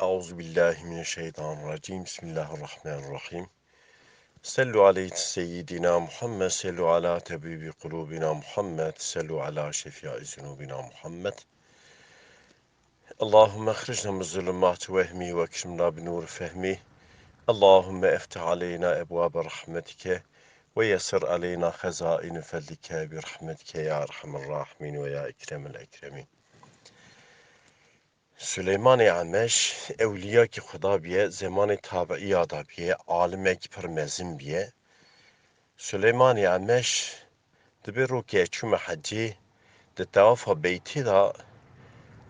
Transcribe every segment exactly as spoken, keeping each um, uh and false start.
أعوذ بالله من الشيطان الرجيم. بسم الله الرحمن الرحيم. صلوا على سيدنا محمد، صلوا على طبيب قلوبنا محمد، صلوا على شفيع ذنوبنا محمد. اللهم أخرجنا من ظلمات وهمه وأكرمنا بنور فهمه. اللهم افتح علينا أبواب رحمتك ويسر علينا خزائن فضلك برحمتك يا أرحم الراحمين ويا أكرم الأكرمين. Suleymanê Emeş ewliyakî Xuda biye, zemanê tabiiya da biye, alimekî pir mezin biye. Suleymanê Emeş dibê rokê çûme hecê, di tewafa beytê de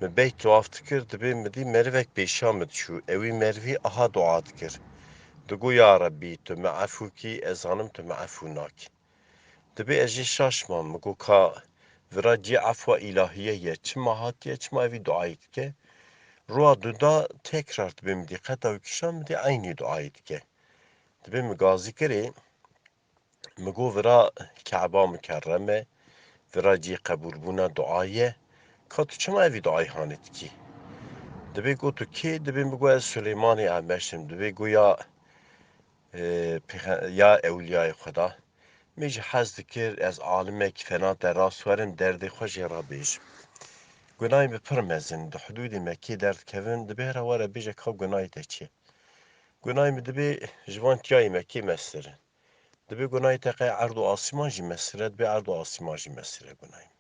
mi beyt tewaf dikir, dibê mi dî merivek pêşa min diçû. Ewî merivî aha dua dikir. Digo, ya Rebbî, tu mi efû kî, ez zanim tu mi efû nakî. Dibê ez jê şaş mam, mi got ka vira cî efwa îlahiye ye, çima hatiye, çima evî duayê dike? Roa duda tekrar dibê mi dî qeta wî kişan, mi dî eynî duayê dike. Dibê mi gazî kirê, mi got vira Keba Mukerrem e, vira cî qebûlbûna duayê ye, ka tu çima evî duayê hanê dikî? Dibê got tu kê? Dibê mi got ez Suleymanê Emeş im. Dibê got ya, e, pêxe-, ya ewliyayê Xweda. Min jî hez dikir ez alimekî fena te rast werim, derdê xwe jê re bêjim. Gunahê min pir mezin, di hudûdê Mekkê derdikevin, dibê here were bêje ka gunahê te çi ye? Gunahê min dibê ji van çiyayê Mekkê mestir in. Dibê gunahê te qey erd û asîman jî mestir e, dibê erd û asîman jî mestir e gunahê min.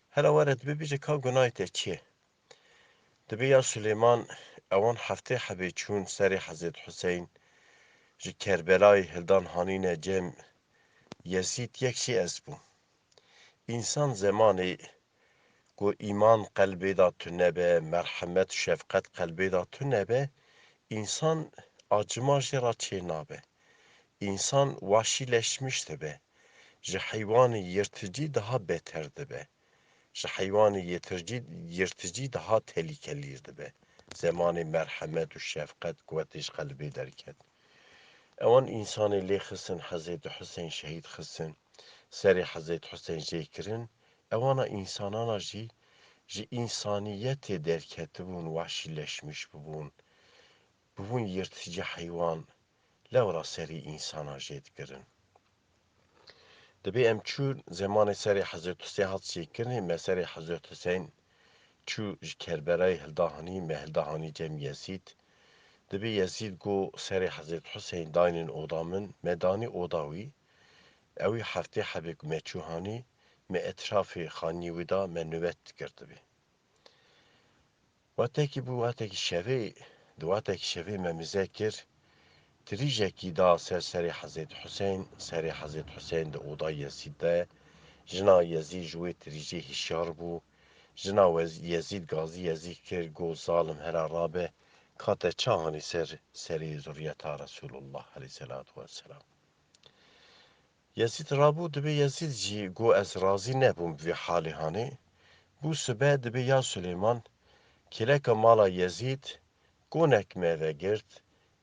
Here were dibê bêje ka gunahê te çi ye? Dibê ya Suleyman, ewan heftê hebê çûn serê Hezret Huseyn, ji Kerbelayê hildan hanîne cem Yezîd, yek jî ez bûm. Însan zemanê ku îman qelbê de tune be, merhemet û şefqet qelbê de tune be, însan acima jê re çê nabe. Însan wahşîleşmiş dibe. Ji heywanê yirticî daha beter dibe. Ji heywanê yirticî, yirticî daha telîkelîr dibe. Zemanê merhemet û şefqet, quwetê ji qelbê derket. Ewan însanê lê xistin, Hezretî Huseyn şehîd xistin, serê Hezretî Huseyn jê kirin, ewana însanana jî ji însaniyetê derketibûn, wahşîleşmiş bibûn, bibûn yirticî heywan, lewra serê însana jê dikirin. Dibê em çûn zemanê serê Hezret Huseyn hat çêkirinê, me serê Hezret Huseyn çû ji Kerbelayê hilda hanî, me hilda hanî cem Yezîd. Dibê Yezîd got serê Hezret Huseyn daynin oda min, me danî oda wî. Ewî heftê hebê ku me çû hanî, me etrafê xaniyê wî da, me nûbet dikir dibê. Wetekî bû, wetekî şevê, di wetekî şevê me mize kir, tirîjekî da ser serê Hezret Huseyn, serê Hezret Huseyn di oda Yezîd de, jina Yezîd ji wê tirîjê hişyar bû, jina Wez-, Yezîd gazî Yezîd kir, got, zalim, here rabe, ka te ça hanî ser serê zuriyeta Resulullah aleyhisselatu vesselam. Yezîd rabû, dibê Yezîd jî got, ez razî nebûm bi vê halê hanê. Bû sibe, dibê ya Suleyman, kêleka mala Yezîd, konek me vegirt,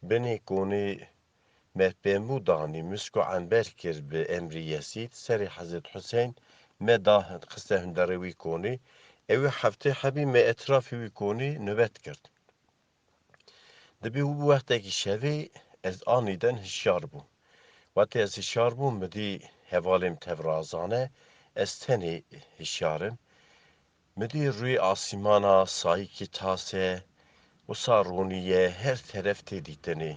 binê konê me pêmû danî, misk û ember kir bi emrî Yezîd, serê Hezret Huseyn me da xiste hunderê wî konê. Ewî heftê hebî me etrafê wî konê nûbet girt. Dibê û bû wextekî şevê ez anîden hişyar bûm. Wextê ez hişyar bûm, mi dî hevalê min tev razane, ez tenê hişyar im. Mi dî rûyê asîmana sayîkî tas e, wisa ronî ye, her teref tê dîtinê.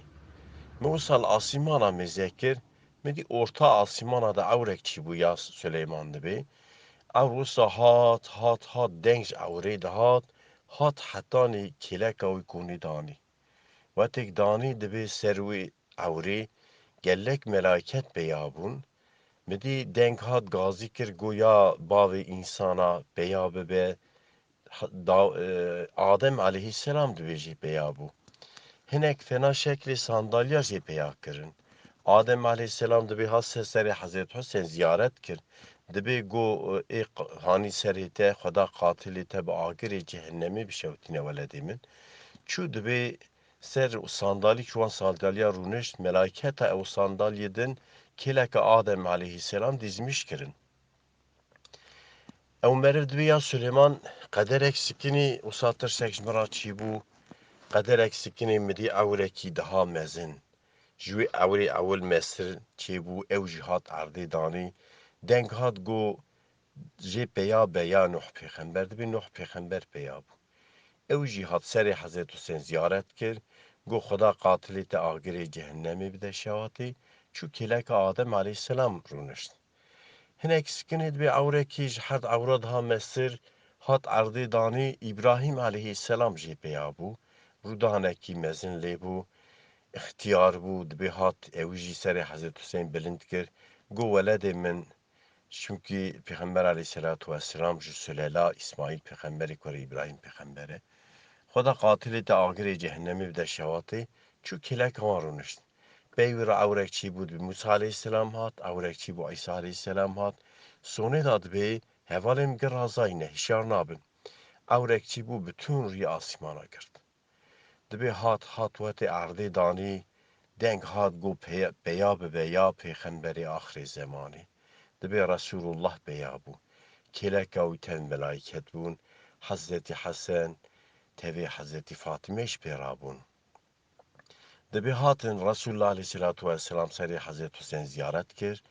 Min wisa li asîmana mêze kir, mi dî orta asîmana de ewrek çîbû ya Suleyman dibê. Ewr wisa hat, hat, hat, deng ji ewrê dihat, hat hetanî kêleka wî konî danî. Wextêk danî dibê ser wî ewrê gelek melaiket peya bûn. Mi dî deng hat gazî kir, got ya bavê însana peya bibe, ha-, da-, e, Adem aleyhisselam dibê jê peya bû. Hinek fena şeklê sandalya jê peya kirin. Adem aleyhisselam dibê hat ser serê Hezret Huseyn ziyaret kir. Dibê got, ê q-, hanî serê te, Xweda qatilê te bi agirê cehennemê bişewtîne weledê min. Çû dibê ser û sandalî, çû wan sandalya rûnişt, melayketa ew sandalyê din kêleka Adem aleyhisselam dizmîş kirin. Ew meriv dibê ya Suleyman qederek sikinî, wisa tirsek ji min re çîbû. Qederek sikinê min dî ewrekî daha mezin. Ji wê ewrê ewil Mesir çêbû, ew jî hat erdê danî. Deng hat got, jê peya be ya Nuh pêxember, dibê Nuh pêxember peya bû. Ew jî hat serê Hezret Husên ziyaret kir, got, Xuda qatilê te agirê cehennemê bide şewatê, çû kêleka Adem aleyhisselam rûnişt. Hinek sikinê dibê ewrekî ji herd ewra daha mesir hat erdê danî, Îbrahîm aleyhisselam jê peya bû. Rûdanekî mezin lê bû, ixtiyar bû, dibê hat ew jî serê Hezret Husên bilind kir, got, Weledê min, çimkî Pêxember aleyhisselatu vesselam ji sulela Îsmaîl pêxemberê kurê Îbrahîm pêxember e. Xweda qatilê te agirê cehennemê bide şewatê, çû kêleka wan rûnişt. Pey wî re ewrek çêbû dibê Mûsa aleyhisselam hat, ewrek çêbû Îsa aleyhisselam hat. Sonê de dibê hevalên min gir razayî ne, hişyar nabin. Ewrek çêbû, bütün rûyê asîmana girt. Dibê hat, hat wetê erdê danî, deng hat got, Peya, peya bibe ya pêxemberê axirê zemanê. Dibê Resulullah peya bû. Kêleka wî tev melayket bûn, Hezretî Hesen tevê Hezretî Fatime jî pê rabûn. Dibê hatin Resulullah aleyhisselatu vesselam serê Hezret Husên ziyaret kir.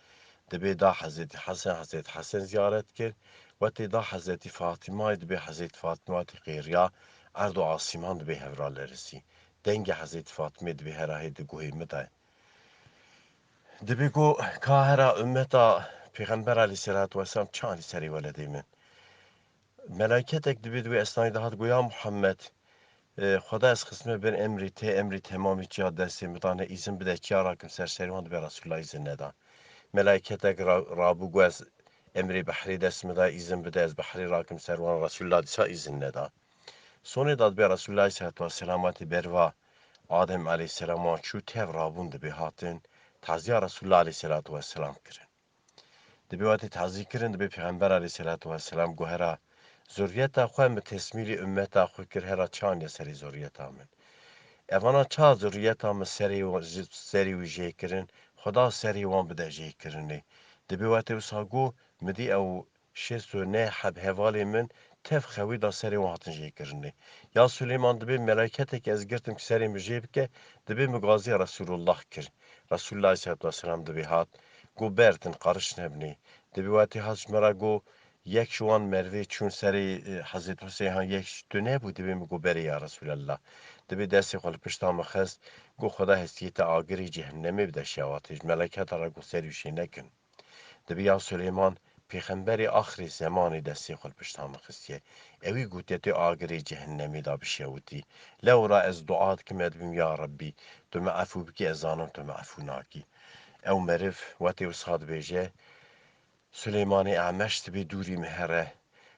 Dibê da Hezretî Hesen, Hezret Hesen ziyaret kir. Wetê da Hezretî Fatîmayê, dibê Hezretî Fatîma wetê qêriya erd û asîman dibê hev ra lerizî. Dengê Hezretî Fatîmê dibê hera hê di guhê min de. Dibê got, Ka hera ummeta Pêxember aleyhisselatu vesselam çanî serê weledê min? Melaîketek dibê di wê esnayî de hat got, Ya Muhammed, e, Xweda ez xistime ber emrê te, emrê temamî çiya destê min dane, îzin bide çiya rakim ser serê wan, dibê Resulullah îzin neda. Melaîketek ra-, rabû got, Ez emrê behrê dest min da, îzin bide ez behrê rakim ser wan, Resulullah dîsa îzin neda. Sonê de dibê Resulullah aleyhisselatu vesselam wetê berva Adem aleyhisselam wan çû tev rabûn dibê hatin taziya Resulullah aleyhisselatu vesselam kirin. Dibê wetê tazî kirin, dibê Pêxember aleyhisselatu vesselam got, Hera zurriyeta xwe min tesmîlî ummeta xwe kir, hera çanî serê zurriyeta min? Evana ça zurriyeta min serê, serê wî jê kirin, Xweda serê wan bide jê kirinê. Dibê wetê wisa got, Min dî ew şêst û neh heb hevalê min tev xewê da serê wan hatin jê kirinê. Ya Suleyman, dibê melaîketekî ez girtim ki serê min jê bike, dibê min gazî Resulullah kir. Resulullah aleyhisselatu vesselam dibê hat, got, Berdin, qariş nebinê. Dibê wetê hat ji min re got, Yek ji wan merivê çûn serê, e, Hezretî Huseyhan, yek ji tu nebû? Dibê min got, Belê ya Resulallah. Dibê destê xwe li pişta min xist, got, Xweda hestiyê te agirê cehennemê bide şewatê, ji melaîketa re got, Serê wî jê nekin. Dibê ya Suleyman, Pêxemberê axirê zemanê destê xwe li pişta min xistiye. Ewî gotiye, Tu agirê cehennemê de bişewitî. Lewra ez dua dikim, ez dibim, Ya Rebbî, tu me efû bikî, ez zanim tu me efû nakî. Ew meriv wetê wisa dibêje, Suleymanê Emeş dibê dûrî min here,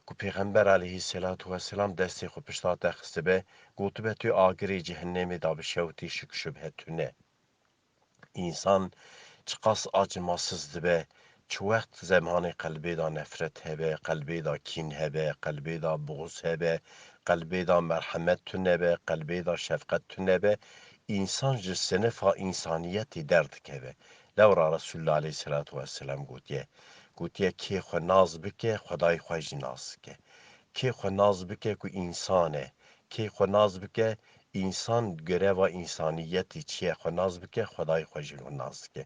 ku Pêxember aleyhisselatu vesselam destê xwe pişta te xistibe, gotibe, Tu agirê cehennemê de bişewitî, şik û şubhe tune. Însan çiqas acımasız dibe, çi wext zemanê qelbê de nefret hebe, qelbê de kîn hebe, qelbê de buxuz hebe, qelbê de merhemet tune be, qelbê de şefqet tune be, însan ji sinifa însaniyetê derdikeve. Lewra Resulullah aleyhisselatu vesselam gotiye, gotiye, Kê xwe naz bike, Xwedayê xwe jî naz dike. Kê xwe naz bike ku însan e, kê xwe naz bike, însan, gereva însaniyetê çi ye, xwe naz bike, Xwedayê xwe jî li naz dike.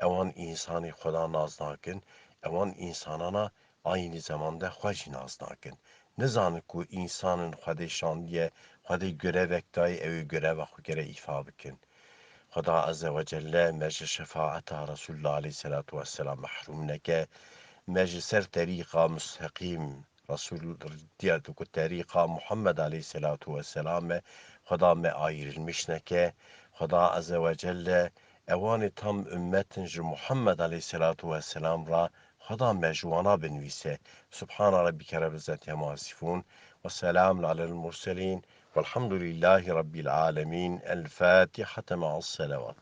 Ewan însanê Xweda naz nakin, ewan însanana aynî zeman de xwe jî naz nakin. Nizanin ku însanin Xwedê şandiye, Xwedê gerevek dayê, ew ê gereva xwe gere îfa bikin. Xweda Azze ve Celle me ji şefaeta Resulullah aleyhisselatu vesselam mehrûm neke, me ji ser terîqa musteqîm, Resul diya ku terîqa Muhammed aleyhisselatu vesselam e, Xweda me ayrılmış neke. Xweda Azze ve Celle ewanê tam ümmetin ji Muhammed aleyhisselatu vesselam ra Xweda me ji wana binivîse. Subhana Rabbike Rabbil İzzeti Amma Yasifun ve Selamun Alel Murselin velhamdülillahi Rabbil Alemin. El Fatiha ma'as selavat.